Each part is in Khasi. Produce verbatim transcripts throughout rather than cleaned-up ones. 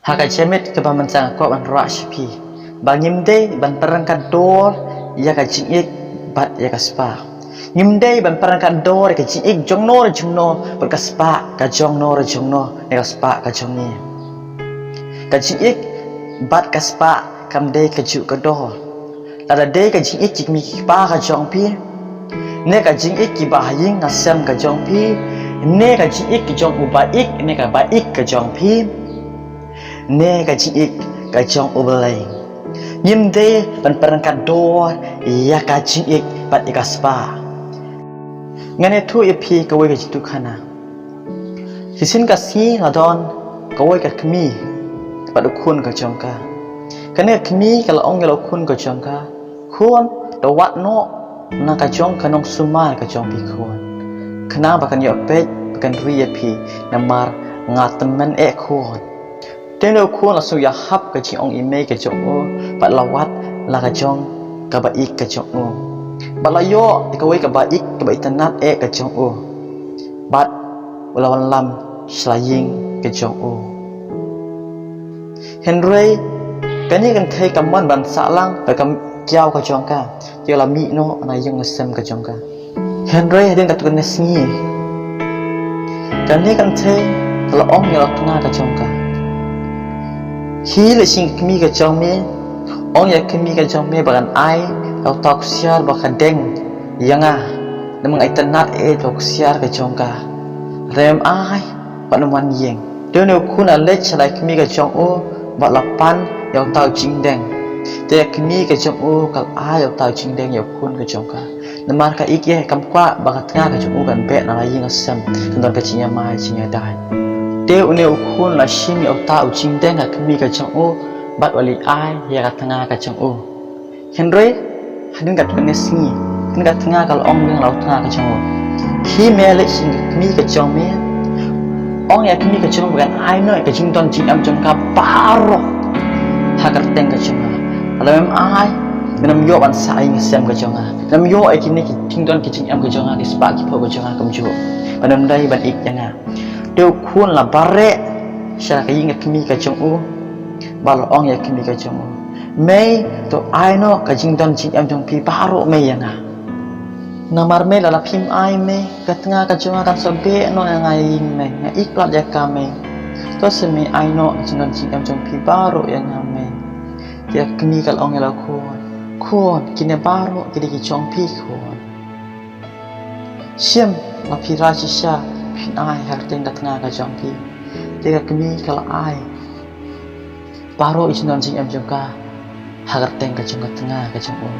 Ha ka jingmut kaba mynta nga kwah ban rah sha phi ba ngim dei ban pynrung ka dor ïa ka jingïeit bad ïa ka spah. Ngim dei ban pynrung ka dor ïa ka jingïeit jong no re jong no bad ka spah ka jong no re jong no ne ka spah ka jong ngi. Ka jingïeit bad ka spah kam dei ka juh ka dor. Lada dei ka jingïeit ki kmie ki kpa ka jong phi, ne ka jingïeit ki ba ha ïing ha sem ka jong phi, ne ka jingïeit ki jong u ba ïeit ne ka ba ïeit ka jong phi, ne ka jingïeit ka jong u Blei. Ngim dei ban pynrung ka dor ïa ka jingïeit bad ïa ka spah. Ngan ïathuh ïa phi kawei ka jingïathuhkhana. Shisien ka sngi la don kawei ka kmie bad u khun ka jong ka. Kane ka kmie ka la ong ïa la u khun ka jong ka, khun, to wad noh na ka jong ka nongsumar ka jong phi khun. Khnang ba kan ïoh peit ba kan ri ïa phi namar nga tymmen eh khun. Te une u khun la shu ïahap ka jingong i mei ka jong u bad la wad la ka jong ka ba ïeit ka jong u. Bad la ïoh ïa kawei ka ba ïeit ka ba itynnad eh ka jong u. Bad u la wanlam sha la ïing ka jong u. Hynrei kane kan thei ka mon ban sah lang bad ka kiaw ka jong ka. Te u la mih noh na ïing na sem ka jong ka. Hynrei hadien katto katne sngi kane kan thei ka la ong ïa la u tnga ka jong ka, hi leit sha ïing ka kmie ka jong me, ong ïa ka kmie ka jong me ba kan ai ïa uta u ksiar ba ka deng ïa nga. Namar nga itynnad eh ïa uta u ksiar ka jong ka. Lada mem ai, bad ym wan ïing. Te une u khun la leit sha la ka kmie ka jong u bad la pan ïa uta u jingdeng. Te ka kmie ka jong u ka la ai ïa uta u jingdeng ïa u khun ka jong ka. Namar ka ïeit eh, kam kwah ba ka tnga ka jong u kan beh na la ïing la sem, kan don ka jingïamai jingïadei. Te une u khun la shim ïa uta u jingdeng ha ka kmie ka jong u bad u la leit ai ïa ka tnga ka jong u. Hynrei hadien katto katne sngi kane ka tnga ka la ong ïa la u tnga ka jong u, hi me leit sha ïing ka kmie ka jong me, ong ïa ka kmie ka jong me ba kan ai noh ïa ka jingdon jingem jong ka baroh ha ka kyrteng ka jong nga. Lada mem ai, men ym ïoh ban sah ïing sem ka jong nga. Men ym ïoh ïa kine ki jingdon ki jingem ka jong nga, ki spah ki phew ka jong nga kumjuh. Bad men ym dei ban ïeit ïa nga. Te u khun la bareh sha la ka ïing ka kmie ka jong u bad la ong ïa ka kmie ka jong u, mei, to ai noh ka jingdon jingem jong phi baroh mei ïa nga. Namar mei, lada phim ai mei, ka tnga ka jong nga kan sa beh noh ïa nga ïa ïing mei, nga ïeit palat ïa ka mei. To seh mei, ai noh ka jingdon jingem jong phi baroh ïa nga mei. Te ka kmie ka la ong ïa la u khun, khun, kine baroh ki dei ki jong phi khun. Shim, ma phi rai shisha phin ai ha ka kyrteng ka tnga ka jong phi. Te ka kmie ka la ai baroh i jingdon jingem jong ka ha ka kyrteng ka jong ka tnga ka jong u.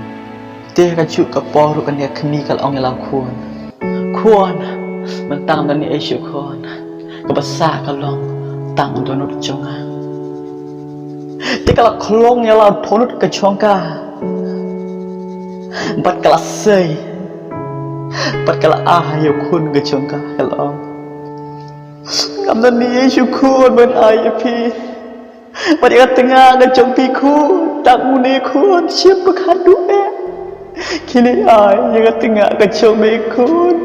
Te ha kajuh ka por ruh kane ka kmie ka la ong ïa la u khun, khun, mynta ngam don ei ei shuh khun. Kaba sah ka long tang u dohnud jong nga. Te ka la khlong ïa la u dohnud ka jong ka bad ka la sei bad ka la ai ïa u khun ka jong ka, ka la ong, ngam don ei ei shuh khun ban ai ïa phi. Bad ïa ka tnga ka jong phi khun, tang une khun, shim ba khatduh eh. Khie leit ai ïa ka tnga ka jong me khun,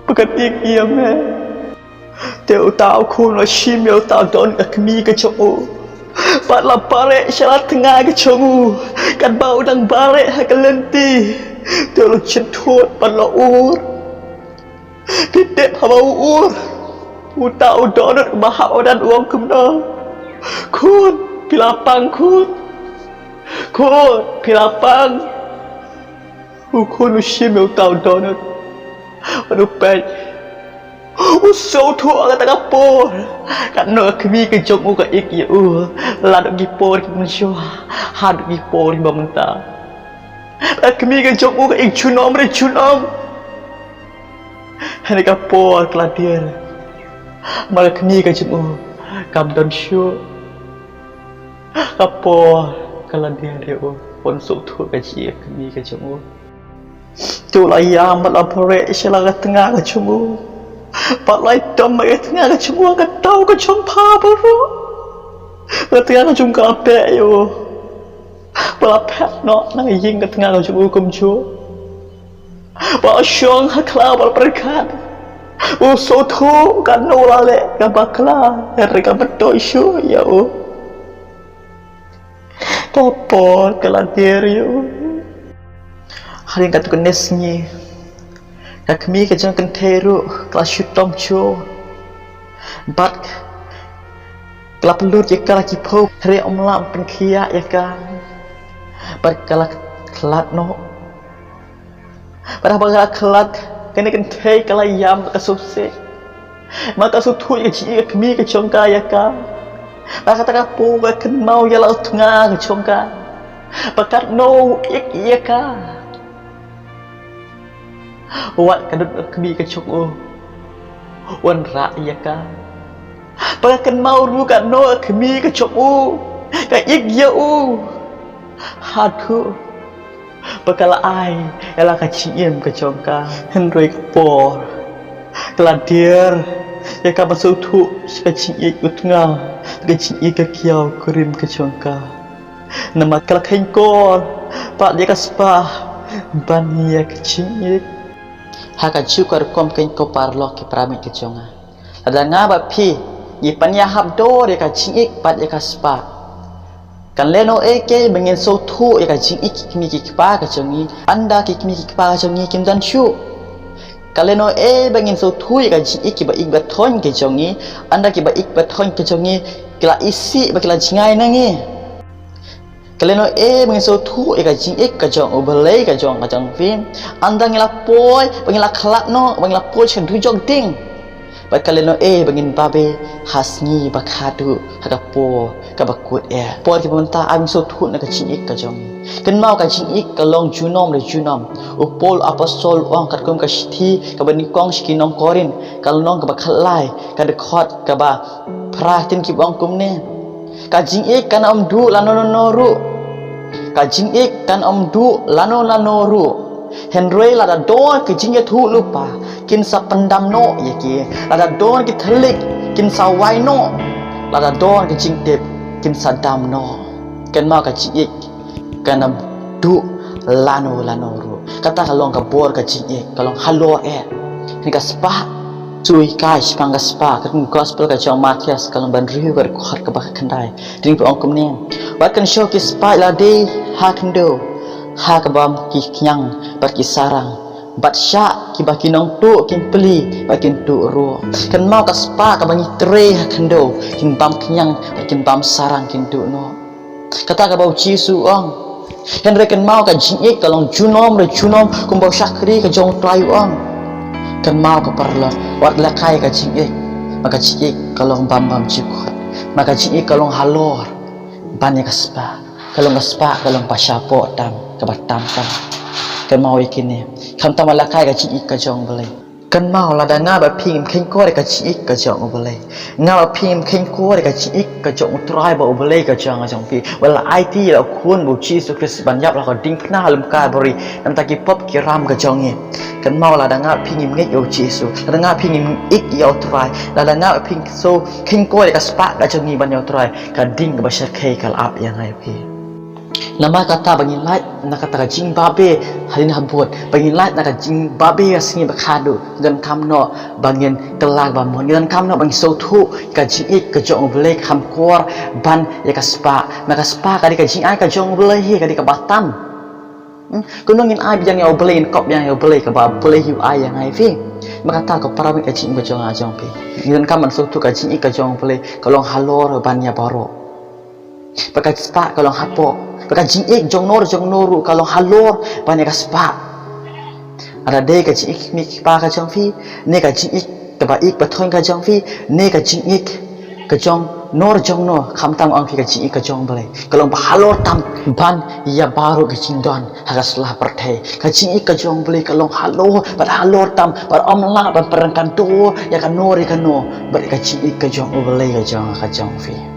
ba kan ïeit ïa me. Te uta u khun u la shim ïa uta u dohnud ka kmie ka jong u bad la bareh sha la tnga ka jong u katba u dang bareh ha ka lynti. Te u la jynthut bad la ur. Phi tip haba u ur, uta u dohnud uba hap madan u ong kumno? Khun, phi la pang khun. Khun, phi la pang. U khun u shim ïa uta u dohnud bad u peit. U sngewthuh ha kata ka por katno ka kmie ka jong u ka ïeit ïa u. Naduh ki por ki mynshuwa haduh ki por kiba mynta. Ka kmie ka jong u ka ïeit junom re junom. Hynrei ka por ka la dier. Namar ka kmie ka jong u kam don shuh. Ka por ka la dier ïa u. Pynshong thuh ka jingïeit ka kmie ka jong u. Te u la ïam bad la bareh sha la ka tnga ka jong u. Bad la ïatom bad ka tnga ka jong u ha ka daw ka jong pha baroh. Ka tnga ka jong u ka la beh ïa u. Ba la phet noh na ka ïing ka tnga ka jong u kumjuh. Ba la shong ha khlaw ba la pyrkhat. U sngewthuh katno la leh ka bakla, hynrei ka btoi shuh ïa u. Ka por ka la dier ïa u. Hadien katto katne sngi, ka kmie ka jong kynthei ruh ka la shu tom jur. Bad ka la pynlut ïa ka la ki phew, hynrei ym lah ban pynkhiah ïa ka. Bad ka la khlad noh. Bad haba ka la khlad, kane kynthei ka la ïam ka sngewsih. Namar ka sngewthuh ïa ka jingïeit ka kmie ka jong ka ïa ka. Bad kata ka por ka kynmaw ïa la u tnga ka jong ka. Bad katno u ïeit ïa ka. Wat ka don ka kmie ka jong u, u wanrah ïa ka. Bad ka kynmaw ruh katno ka kmie ka jong u ka ïeit ïa u. Haduh ba ka la ai ïa la ka jingim ka jong ka. Hynrei ka por ka la dier ïa ka ban sngewthuh sha ka jingïeit u tnga, ka jingïeit ka kiaw kurim ka jong ka. Namar ka la kheiñkor pat ïa ka spah ban ïa ka jingïeit. Ha kajuh ka rukom keiñ ko paralok ki para meit ka jong nga, lada nga bad phi ngi pynïahap dor ïa ka jingïeit bad ïa ka spah, kan lehnohei ba ngin sngewthuh ïa ka jingïeit ki kmie ki kpa ka jong ngi, ynda ki kmie ki kpa ka jong ngi kim don shuh? Kan lehnohei ba ngin sngewthuh ïa ka jingïeit ki ba ïeit ba thoiñ ka jong ngi, ynda ki ba ïeit ba thoiñ ka jong ngi ki la isih bad ki la jngai na ngi? Kan lehnohei ba ngin sngewthuh ïa ka jingïeit ka jong U Blei ka jong, ka jong phi, ynda ngi la poi, ba ngi la khlad noh, ba ngi la poi sha ka dujok ding? Bad kan lehnohei ba ngin babe ha sngi ba khadduh ha ka por kaba kut eh? Por kiba mynta, ai ba ngin sngewthuh na ka jingïeit ka jong ngi. Kynmaw, ka jingïeit ka long junom re junom. U Paul apostol u ong katkum ka shithi kaba nyngkong sha ki nong Korinth, ka lynnong kaba khatlai, ka dkhot kaba phra, ktien kiba ong kumne: Ka jingïeit kan ym duh lano lano ruh. Ka jingïeit kan ym duh lano lano ruh. Hynrei lada don ki jingïathuhlypa, kin sa pyndam noh ïa ki. Lada don ki thylliej, kin sa wai noh. Lada don ki jingtip, kin sa dam noh. Kynmaw, ka jingïeit kan ym duh lano lano ruh. Kata ka long ka bor ka jingïeit, ka long halor eh. Kane ka spah, shu hikai shaphang ka spah, ka Gospel ka jong u Mathaios, ka lynnong ba hynriew, ka dkhot kaba khyndai. Ktien ba ong kumne: Wat kan shoh ki spah ïa lade ha khyndew, ha ka bam ki khñiang bad ki sarang, bad shah kiba ki nongtuh kin plie bad kin tuh ruh. Kynmaw, ka spah kaba ngi trei ha khyndew, kin bam khñiang bad kin bam sarang, kin tuh noh. Kata kaba U Jisu u ong. Hynrei kynmaw, ka jingïeit ka long junom re junom, kumba u shakri ka jong U Trai u ong. Kynmaw ko paralok, wat lehkai ka jingïeit, ma ka jingïeit ka long bam bam jukut. Ma ka jingïeit ka long halor ban ïa ka spah. Ka long ka spah, ka long ba shapoh tam, kaba tam tam. Kynmaw ïa kine. Khamtam wat lehkai ka jingïeit ka jong U Blei. Kynmaw, lada nga bad phi ngim kheiñkor ïa ka jingïeit ka jong U Blei, nga bad phi ngim kheiñkor ïa ka jingïeit ka jong U Trai bad U Blei ka jong, ka jong phi, ba la aiti ïa la U Khun bad U Jisu Khrist ban ïap la ka diengphna ha lum Kalbari namar ki pop ki ram ka jong ngi. Kynmaw, lada nga bad phi ngim ngeit ïa U Jisu, lada nga bad phi ngim ïeit ïa U Trai, lada nga bad phi ngim shu kheiñkor ïa ka spah ka jong ngi ban ïa U Trai, ka ding kaba shyrkhei ka la ap ïa nga ïa phi. Namar kata, ba ngin lait na kata ka jingbabe hadien habud, ba ngin lait na ka jingbabe ha sngi ba khadduh, ngi donkam noh ba ngin kylla ba mon, ngi donkam noh ba ngin sngewthuh ka jingïeit ka jong U Blei, kham kor ban ïa ka spah. Ma ka spah ka dei ka jingai ka jong U Blei hi, ka dei kaba tam. Hmm? Kumno ngin ai biang ïa U Blei, ngin kop biang ïa U Blei kaba U Blei hi u ai ïa nga ïa phi? Ma kata ko para meit, ka jingïeit ka jong nga jong phi, ngi donkam ban sngewthuh ka jingïeit ka jong U Blei ka long halor ban ïa baroh. Ba ka spah ka long hapoh. Ba ka jingïeit jong no jong no ruh ka long halor ban ïa ka spah. Lada dei ka jingïeit ki kmie ki kpa ka jong phi, ne ka jingïeit kaba ïeit ba thoiñ ka jong phi, ne ka jingïeit ka jong no jong no, khamtam ong phi ka jingïeit ka jong U Blei, ka long ba halor tam ban ïa baroh ki jingdon ha ka sla pyrthei. Ka jingïeit ka jong U Blei ka long halor bad halor tam, bad ym lah ban pyrkhat dur ïa kano re kano bad ka jingïeit ka jong U Blei ka jong, ka jong phi.